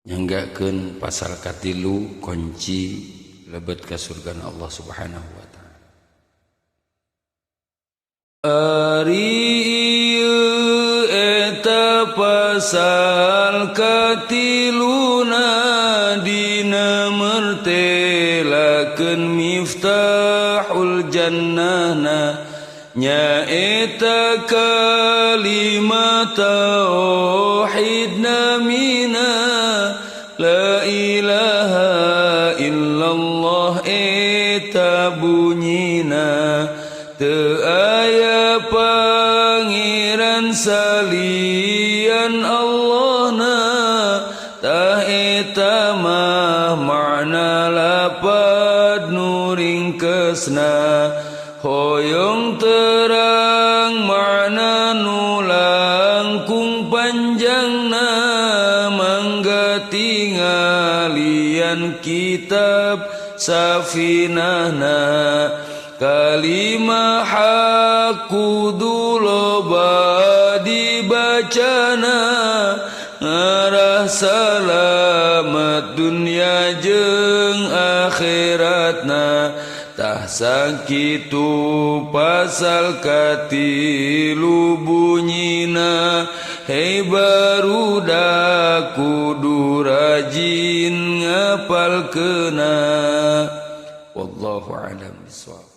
Nyanggakeun pasal katilu kunci lebet ka surgana Allah Subhanahu wa taala. Ari ieu eta pasal katiluna dina mertelakeun miftahul jannahna nyaeta kalimat tauhid namina la ilaha illallah eta bunyina teu aya pangeran salian Allahna tah eta mah makna lapad nu ringkesna hoyong terang makna nu langkung panjangna mangga tingalian kitab safinahna kalimah hak kudu loba dibacana ngarah salamat dunya jeung akhiratna tah sakitu pasal katilu bunyina hei barudak kudu rajin ngapalkeuna. Wallahu a'lam bishawab.